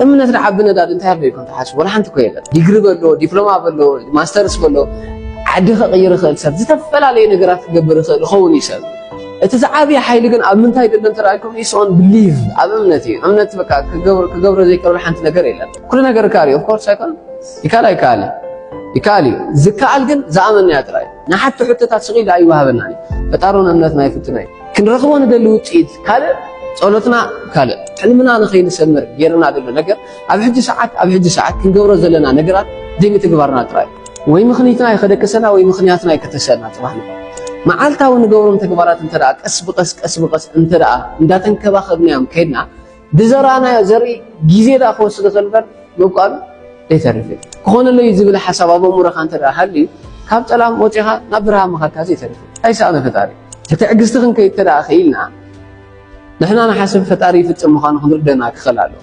እምነት ንዓቢ ነዳዲ እንታይ ኣሎ ኢልኩም ትሓስቡ? ወላ ሓንቲ እኮ የለን። ዲግሪ በሎ፣ ዲፕሎማ በሎ፣ ማስተርስ በሎ፣ ዓዲ ከቕይር ይኽእል ሰብ፣ ዝተፈላለዩ ነገራት ክገብር ይኽእል ይኸውን እዩ ሰብ። እቲ ዝዓብየ ሓይሊ ግን ኣብ ምንታይ ደሎ እንተ ኢልኩም፣ is on belief፣ ኣብ እምነት እዩ። እምነት በቃ ክገብሮ ዘይከብር ሓንቲ ነገር የለን። ኩሉ ነገር ይከኣል እዩ። Of course ኣይኮን ይከኣል ኣይከኣል ይከኣል እዩ። ዝከኣል ግን ዝኣመንናዮ ጥራይ እዩ። ንሓቲ ሕቶታት ስቕ ኢሉ ኣይወሃበናን እዩ። ፈጣሪ እውን እምነትና ይፍትኖ እዩ። ክንረኽቦ ንደሊ ውፅኢት ካልእ፣ ጸሎትና ካልእ፣ ሕልምና ንኸይንሰምር ጌርና ዘሎ ነገር ኣብ ሕጂ ሰዓት ኣብ ሕጂ ሰዓት ክንገብሮ ዘለና ነገራት ዘይምትግባርና ጥራይ እዩ። ወይ ምኽኒትና እዩ ከደቅሰና ወይ ምኽንያትና እዩ ከተሰና ጽባሕ ንግሆ። መዓልታዊ ንገብሮም ተግባራት እንተ ደኣ ቀስ ብቐስ ቀስ ብቐስ እንተ ደኣ እንዳተንከባኸብናዮም ከይድና ብዘራእናዮ ዘርኢ ግዜ ደኣ ክወስድ ይኽእል እምበር ምብቃሉ ዘይተርፍ እዩ። ክኾነለይ ዝብል ሓሳብ ኣብ ኣእምሮኻ እንተ ደኣ ሃልዩ ካብ ጸላም ወጺኻ ናብ ብርሃን ምኻድካ ዘይተርፍ እዩ። ኣይሰኣነ ፈጣሪ። ብትዕግስቲ ክንከይድ እንተ ደኣ ኽኢልና ንሕና ንሓስብ ፈጣሪ ይፍጽም ምዃኑ ክንርደና ክኽእል ኣለዎ።